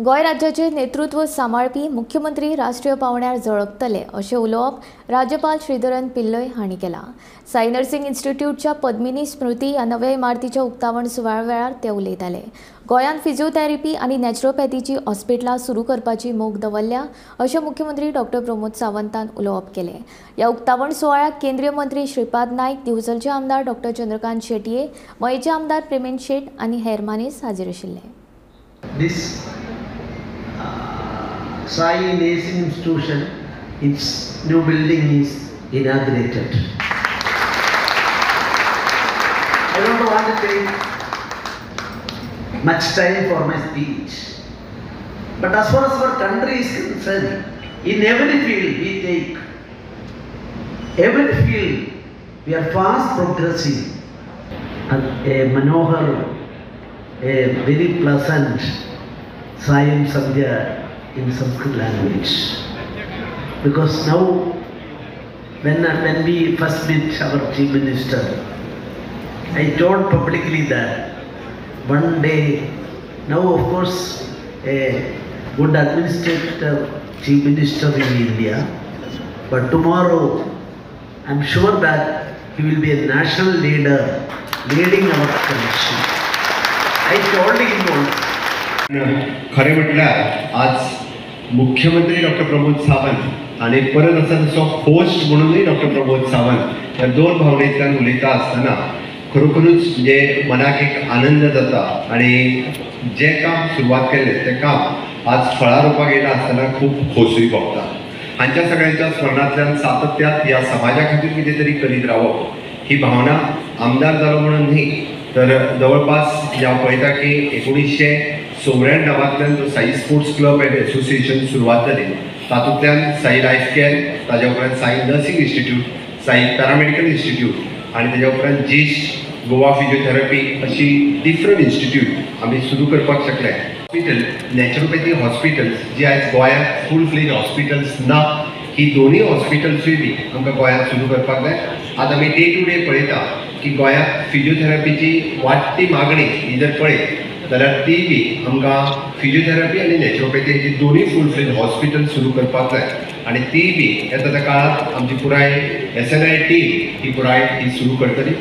गोंय राज्याचे नेतृत्व सांबाळपी मुख्यमंत्री राष्ट्रीय पावंड्यार झळकतले अशें उलोवप राज्यपाल श्रीधरन पिल्लय हांणी केलां. साई नर्सिंग इन्स्टिट्यूटच्या पद्मिनी स्मृती ह्या नव्या इमारतीच्या उक्तावण सुवाळ्या वेळार ते उलयताले. गोंयांत फिजिओथेरपी आनी नॅचरोपॅथीची हॉस्पिटलां सुरू करपाची मोख दवरल्या अशें मुख्यमंत्री डॉक्टर प्रमोद सावंतान उलोवप केलें. ह्या उक्तावण सुवाळ्याक केंद्रीय मंत्री श्रीपाद नायक, दिवचलचे आमदार डॉक्टर चंद्रकांत शेटये, मयेचे आमदार प्रेमेंद शेट आनी हेर मानेस्त हाजीर आशिल्ले. Sai Nursing Institution, its new building is inaugurated. I don't want to take much time for my speech, but as far as our country is concerned, in every field we take, every field we are fast progressing. A Manohar, a very pleasant Sayam Sandhya in Sanskrit language, because now when we first met our Chief Minister, I told publicly that one day, now of course a good administrator Chief Minister in India, but tomorrow I am sure that he will be a national leader leading our country. I told him also. खरें म्हटल्यार आज मुख्यमंत्री doctor Pramod Sawant आनी परत आसा तसो host म्हणूनय doctor Pramod Sawant ह्या दोन भावनेंतल्यान उलयता आसतना खरोखरूच म्हणजे मनाक एक आनंद जाता आनी जें काम सुरवात केल्लें तें काम आज फळां रोवपाक येयलां आसतना खूब खोसूय भोगता. हांच्या सगळ्यांच्या स्मरणांतल्यान सातत्यात ह्या समाजा खातीर कितें तरी करीत रावप ही भावना आमदार जालो म्हणून न्ही तर जवळपास हांव पळयता की 1994 जो Sai sports club and association सुरवात जाली तातूंतल्यान साई लायफ केअर, ताज्या उपरांत Sai nursing institute, Sai paramedical institute आनी ताज्या उपरांत जिस्ट, गोवा फिजिओथेरपी अशी डिफरंट इन्स्टिट्यूट आमी सुरू करपाक शकले. हॉस्पिटल, नॅचरोपॅथी हॉस्पिटल्स जी आयज गोंयांत फूल फ्लेज हॉस्पिटल्स ना, ही दोनूय हॉस्पिटल्सूय बी आमकां गोंयांत सुरू करपाक जाय. आज आमी डे टू डे पळयता की गोंयांत फिजिओथेरपीची वाडटी मागणी ही जर पळयत जाल्यार ती बी आमकां फिजिओथेरपी आनी नॅचरोपॅथी ही दोनूय फूल फ्लेज हॉस्पिटल सुरू करपाक जाय आनी ती बी येता त्या काळांत आमची पुराय SNI team ही पुराय ही सुरू करतली.